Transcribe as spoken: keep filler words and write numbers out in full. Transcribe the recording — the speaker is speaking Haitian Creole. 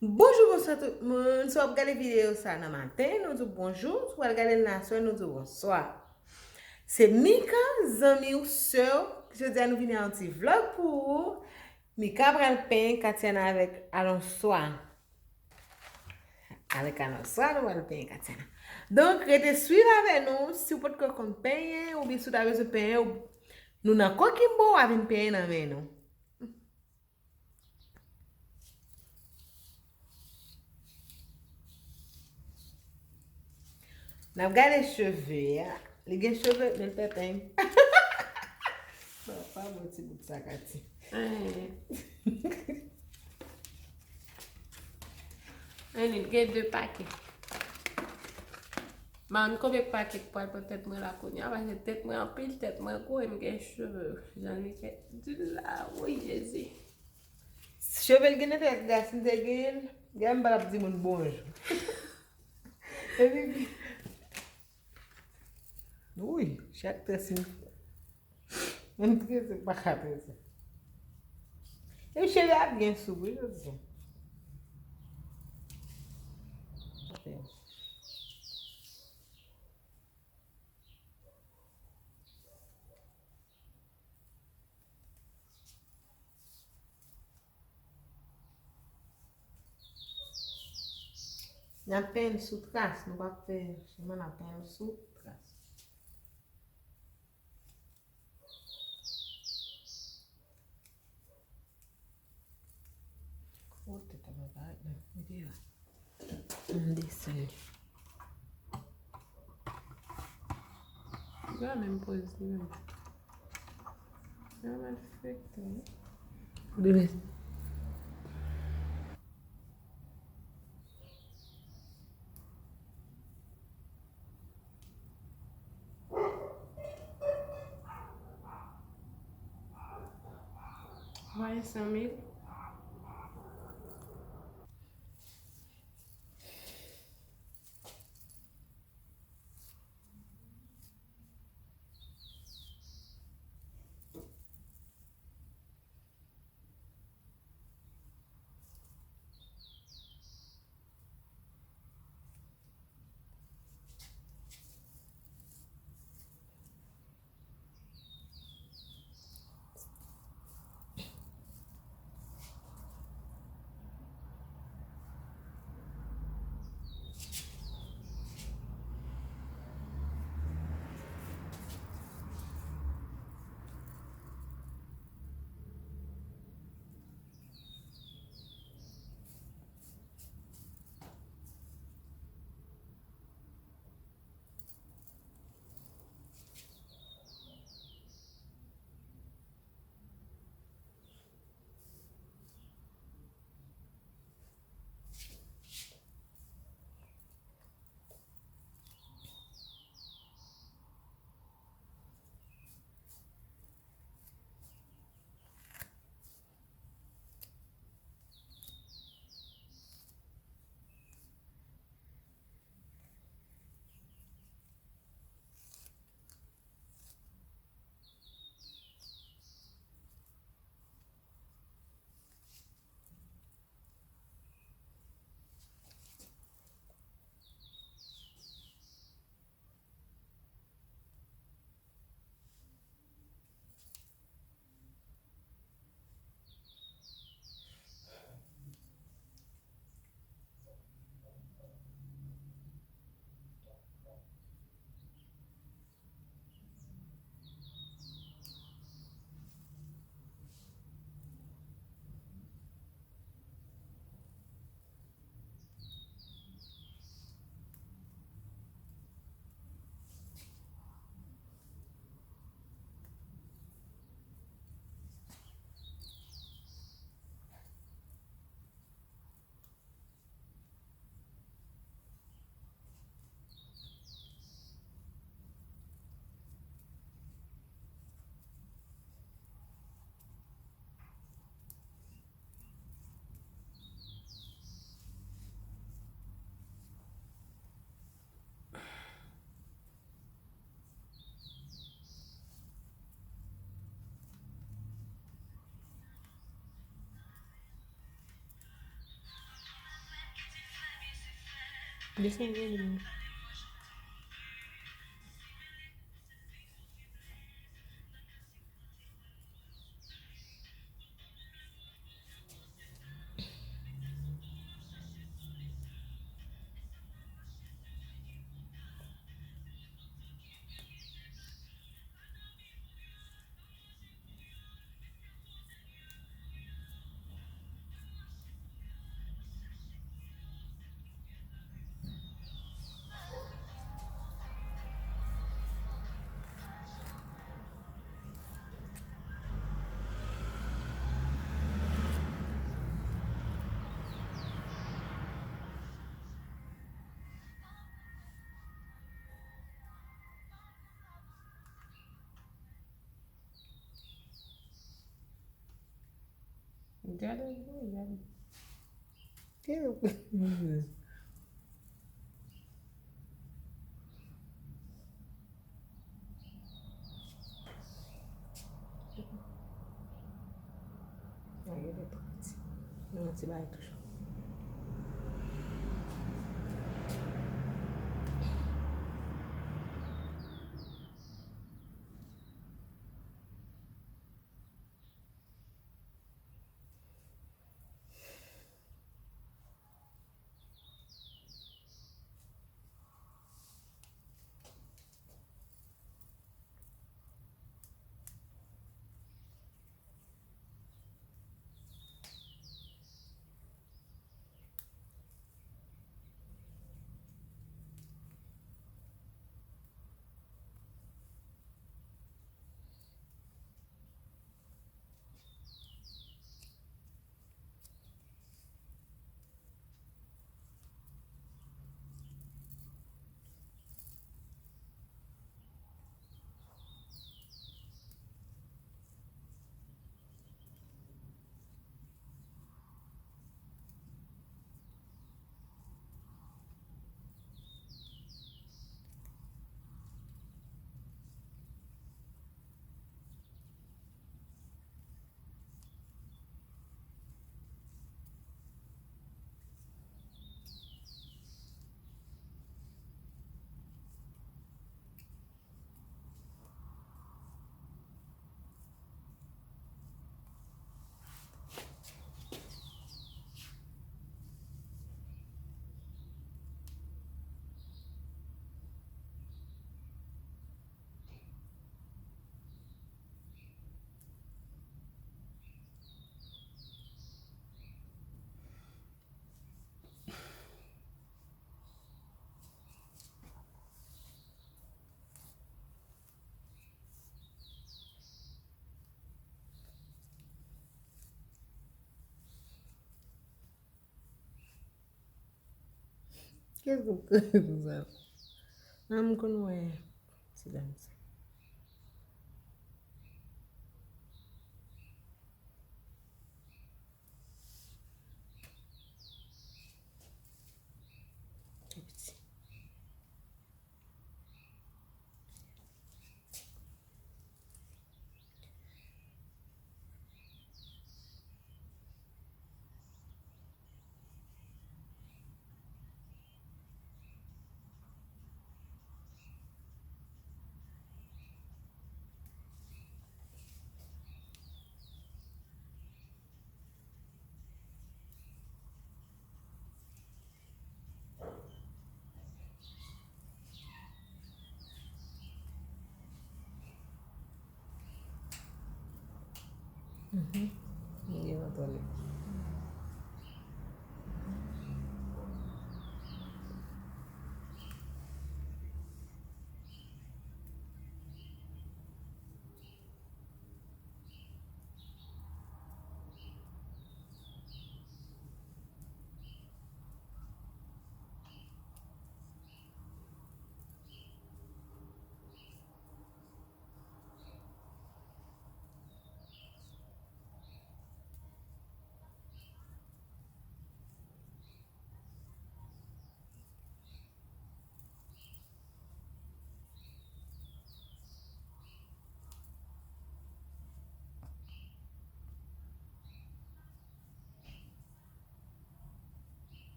Bonjou, bonswa tout moun. Si w ap gade videyo sa nan maten, nou di w bonjou. Si w al gade l nan aswè, nou di w bonswa. Se Mika, zanmi w, sè w. Jodi a nou vini a yon ti vlòg pou ou. Mika pral penyen Katiana avèk alonswa. Avèk alonswa, nou pral penyen Katiana. Donk, rete swiv avè nou. Si w potko konn penyen, oubyen si w ta bezwen penyen, ou, nou nan kokimbo, w a vin penyen nan men nou. N ap gade cheve a. Li gen cheve, men l pèpeng. Papa, bon ti bout sa, Kati. Anyen, li gen de pakèt. M pa konn konbyen pakèt pral pran tèt mwen la kounye a, paske tèt mwen anpil, tèt mwen gwo, e m gen cheve. Jan li fè di la, woy, Jezi. Cheve l gen nèt, gade si m te gen l, gade m pa t ap di moun bonjou. Epi, wi, chak très m fè. Menm trese pa ka trese. Epi cheve a byen soup, wi, jodi a. N ap penyen l sou tras, nou p ap fè chimen, n ap penyen l sou tras. Kote tabak la? Mete yo. M desann. Li pa menm poze li menm. Li pa mal fèt tou, wi. Poze. Voye san mil. Desann volume. Gade, gade. Gade. Yon ti bagay tou cho. Kiyès k ap kouri konsa? An, m konn wè ti dam sa. Tou piti. Mhm.